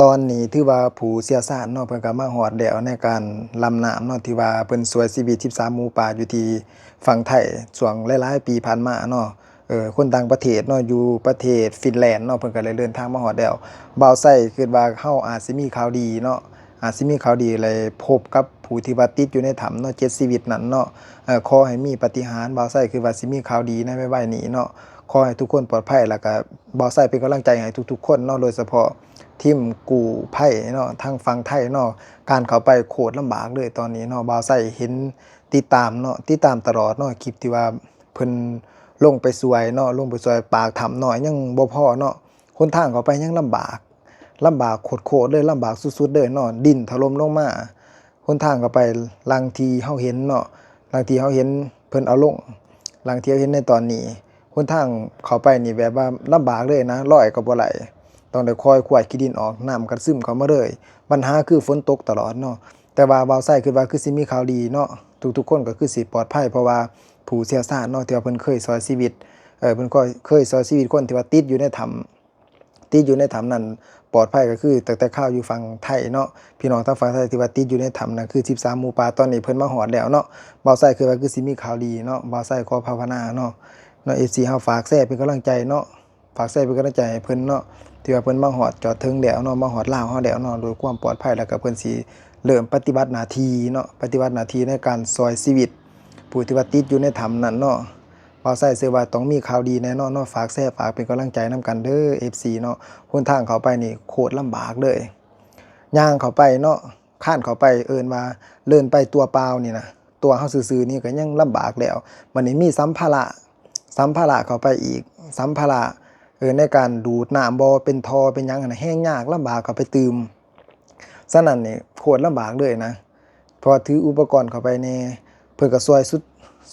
ຕອນນີ້ຖືວ່າຜູ້ຊ່ຽວຊານເນາະ ເພິ່ນກໍມາຮອດແລ້ວໃນການລຳນ້ຳເນາະ ທີ່ວ່າເພິ່ນຊ່ວຍຊີວິດສິບສາມໝູປ່າຢູ່ທີ່ຝັ່ງໄທ ຊ່ວງຫຼາຍໆປີຜ່ານມາເນາະ. ເອີ ຄົນຕ່າງປະເທດເນາະ ຢູ່ປະເທດຟິນແລນເນາະ ເພິ່ນກໍໄດ້ເດີນທາງມາຮອດແລ້ວ. ບ່າວໄຊຄິດວ່າເຮົາອາດຊິມີຂ່າວດີເນາະ ອາດຊິມີຂ່າວດີ ແລະ ພົບກັບຜູ້ທີ່ວ່າຕິດຢູ່ໃນຖ້ຳເນາະ ເຈັດຊີວິດນັ້ນເນາະ. ເອີ ຂໍໃຫ້ມີປາຕິຫານ ບ່າວໄຊຄິດວ່າຊິມີຂ່າວດີໃນໄວໆນີ້ເນາະ. ຂໍໃຫ້ທຸກຄົນປອດໄພ ແລ້ວກໍບ່າວໄຊເປັນກຳລັງໃຈໃຫ້ທຸກໆຄົນເນາະ ໂດຍສະເພາະທີມກູ້ໄພເນາະ ທາງຝັ່ງໄທເນາະ. ການເຂົ້າໄປໂຄດລຳບາກເລີຍຕອນນີ້ເນາະ ບ່າວໄຊເຫັນ ຕິດຕາມເນາະ ຕິດຕາມຕະຫຼອດເນາະ ຄລິບທີ່ວ່າເພິ່ນລົງໄປຊ່ວຍເນາະ ລົງໄປຊ່ວຍປາກຖ້ຳນ້ອຍຍັງບໍ່ພໍເນາະ ຫົນທາງເຂົ້າໄປຍັງລຳບາກ ລຳບາກໂຄດໆເລີຍ ລຳບາກສຸດໆເລີຍເນາະ ດິນຖະຫຼົ່ມລົງມາ. ຫົນທາງເຂົ້າໄປ ຫຼັງທີ່ເຮົາເຫັນເນາະ ຫຼັງທີ່ເຮົາເຫັນເພິ່ນເອົາລົງ ຫຼັງທີ່ເຮົາເຫັນໃນຕອນນີ້ ຫົນທາງເຂົ້າໄປນີ້ແບບວ່າລຳບາກເລີຍນະ ລອຍກໍບໍ່ໄດ້ ຕ້ອງໄດ້ຄອຍຂວາດຂີ້ດິນອອກ ນ້ຳກໍຊຶມເຂົ້າມາເລີຍ. ບັນຫາຄືຝົນຕົກຕະຫຼອດເນາະ ແຕ່ວ່າບ່າວໄຊຄິດວ່າຄືຊິມີຂ່າວດີເນາະ ທຸກໆຄົນກໍຄືຊິປອດໄພ ເພາະວ່າຜູ້ຊ່ຽວຊານເນາະ ທີ່ວ່າເພິ່ນເຄີຍຊ່ອຍຊີວິດ ເອີ ເພິ່ນເຄີຍ ເຄີຍຊ່ອຍຊີວິດຄົນທີ່ວ່າຕິດຢູ່ໃນຖ້ຳ ຕິດຢູ່ໃນຖ້ຳນັ້ນປອດໄພ ກໍຄືຕັ້ງແຕ່ຄາວຢູ່ຝັ່ງໄທເນາະ ພີ່ນ້ອງທາງຝັ່ງໄທທີ່ວ່າຕິດຢູ່ໃນຖ້ຳນັ້ນ ຄືສິບສາມໝູ່ປ່າ ຕອນນີ້ເພິ່ນມາຮອດແລ້ວເນາະ. ບ່າວໄຊຄິດວ່າຄືຊິມີຂ່າວດີເນາະ ບ່າວໄຊຂໍພາວະນາເນາະ ເນາະ ເອັຟຊີເຮົາ ຝາກແຊເປັນກຳລັງໃຈເນາະ ຝາກແຊເປັນກຳລັງໃຈໃຫ້ເພິ່ນເນາະ ທີ່ວ່າເພິ່ນມາຮອດຈອດເຖິງແລ້ວເນາະ ມາຮອດລາວເຮົາແລ້ວເນາະ ໂດຍຄວາມປອດໄພ ແລ້ວກໍເພິ່ນຊິເລີ່ມປະຕິບັດໜ້າທີ່ເນາະ ປະຕິບັດໜ້າທີ່ໃນການຊ່ອຍຊີວິດຜູ້ທີ່ວ່າຕິດຢູ່ໃນຖ້ຳນັ້ນເນາະ. ບ່າວໄຊເຊື່ອວ່າຕ້ອງມີຂ່າວດີແນ່ນອນເນາະ ຝາກແຊ ຝາກເປັນກຳລັງໃຈນຳກັນເດີ ເອັຟຊີເນາະ. ຫົນທາງເຂົ້າໄປນີ້ໂຄດລຳບາກເລີຍ ຍ່າງເຂົ້າໄປເນາະ ຄານເຂົ້າໄປ ເອີ້ນວ່າເດີນໄປຕົວເປົ່ານີ້ນະ ຕົວເຮົາຊື່ໆນີ້ກໍຍັງລຳບາກແລ້ວ ບັດນີ້ມີສຳພາລະ ສຳພາລະເຂົ້າໄປອີກ ສຳພາລະ ເອີ ໃນການດູດນ້ຳບໍ່ ເປັນທໍ່ເປັນຫຍັງຫັ້ນນະ ແຮ່ງຍາກ ລຳບາກເຂົ້າໄປຕື່ມ. ສະນັ້ນນີ້ໂຄດລຳບາກເລີຍນະ ເພາະວ່າຖືອຸປະກອນເຂົ້າໄປແດ່ ເພິ່ນກໍຊ່ວຍສຸດ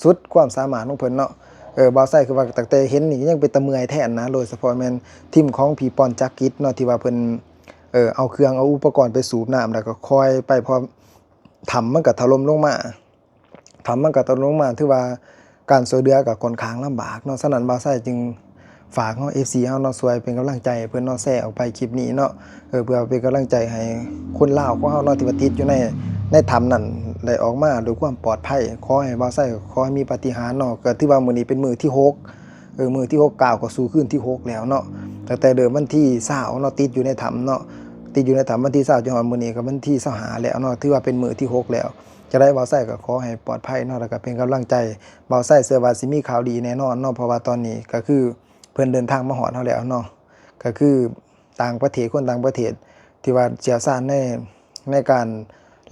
ສຸດຄວາມສາມາດຂອງເພິ່ນເນາະ. ເອີ ບ່າວໄຊຄືວ່າຕັ້ງແຕ່ເຫັນນີ້ຍັງເປັນຕາເມື່ອຍແທນນະ ໂດຍສະເພາະແມ່ນທີມຂອງພີ່ປອນຈັກກິດເນາະ ທີ່ວ່າເພິ່ນ ເອີ ເອົາເຄື່ອງເອົາອຸປະກອນໄປສູບນ້ຳ ແລ້ວກໍຄອຍໄປ ເພາະຖ້ຳມັນກໍຖະຫຼົ່ມລົງມາ ຖ້ຳມັນກໍຖະຫຼົ່ມລົງມາ ຖືວ່າການຊ່ວຍເຫຼືອກໍຂ້ອນຂ້າງລຳບາກເນາະ. ສະນັ້ນບ່າວໄຊຈຶ່ງ ຝາກເຮົາ ເອັຟຊີເຮົາເນາະ ຊ່ວຍເປັນກຳລັງໃຈໃຫ້ເພິ່ນເນາະ ແຊອອກໄປຄລິບນີ້ເນາະ ເອີ ເພື່ອເປັນກຳລັງໃຈໃຫ້ຄົນລາວຂອງເຮົາເນາະ ທີ່ວ່າຕິດຢູ່ໃນ ໃນຖ້ຳນັ້ນ ໄດ້ອອກມາດ້ວຍຄວາມປອດໄພ. ຂໍໃຫ້ບ່າວໄຊ ຂໍໃຫ້ມີປາຕິຫານເນາະ. ກໍຖືວ່າມື້ນີ້ເປັນມື້ທີຫົກ ເອີ ມື້ທີຫົກ ກ້າວເຂົ້າສູ່ຄືນທີຫົກແລ້ວເນາະ ຕັ້ງແຕ່ເລີ່ມວັນທີຊາວເນາະ ຕິດຢູ່ໃນຖ້ຳເນາະ ຕິດຢູ່ໃນຖ້ຳວັນທີຊາວ ຈົນຮອດມື້ນີ້ກໍວັນທີຊາວຫ້າແລ້ວເນາະ ຖືວ່າເປັນມື້ທີຫົກແລ້ວ. ຈັ່ງໃດບ່າວໄຊກໍຂໍໃຫ້ປອດໄພເນາະ ແລ້ວກໍເປັນກຳລັງໃຈ. ບ່າວໄຊເຊື່ອວ່າຊິມີຂ່າວດີແນ່ນອນເນາະ ເພາະວ່າຕອນນີ້ກໍຄື ເພິ່ນເດີນທາງມາຮອດເຮົາແລ້ວເນາະ ກໍຄືຕ່າງປະເທດ ຄົນຕ່າງປະເທດທີ່ວ່າຊ່ຽວຊານໃນ ໃນການ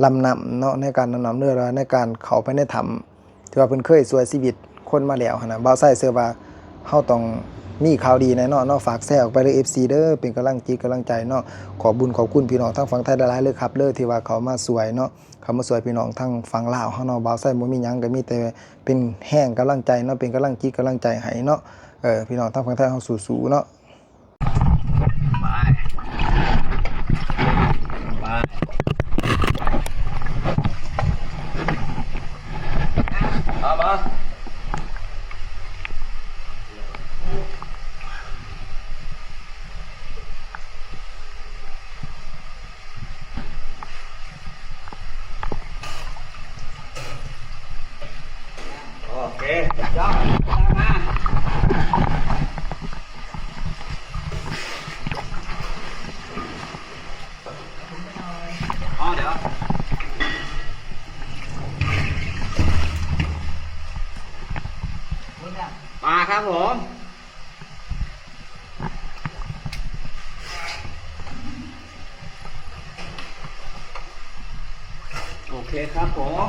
ລຳນ້ຳເນາະ ໃນການລຳນ້ຳເຮືອ ຫຼືວ່າໃນການເຂົ້າໄປໃນຖ້ຳ ທີ່ວ່າເພິ່ນເຄີຍຊ່ວຍຊີວິດຄົນມາແລ້ວຫັ້ນນະ. ບ່າວໄຊເຊື່ອວ່າເຮົາຕ້ອງມີຂ່າວດີແນ່ນອນເນາະ. ຝາກແຊອອກໄປເດີ ເອັຟຊີເດີ ເປັນກຳລັງຈິດກຳລັງໃຈເນາະ. ຂອບບຸນຂອບຄຸນພີ່ນ້ອງທາງຝັ່ງໄທຫຼາຍໆເລີຍຄັບເດີ ທີ່ວ່າເຂົ້າມາຊ່ວຍເນາະ ເຂົ້າມາຊ່ວຍພີ່ນ້ອງທາງຝັ່ງລາວເຮົາເນາະ. ບ່າວໄຊບໍ່ມີຫຍັງ ກໍມີແຕ່ເປັນແຮງກຳລັງໃຈເນາະ ເປັນກຳລັງຈິດກຳລັງໃຈໃຫ້ເນາະ. ເອີ ພີ່ນ້ອງທາງຝັ່ງໄທເຮົາສູ້ໆເນາະ. ໄປ ໄປ ມາ ມາ. ໂອເຄ ຈັບ ມາ ອໍ ດຽວ ມາຄັບຜົມ. ໂອເຄຄັບຜົມ.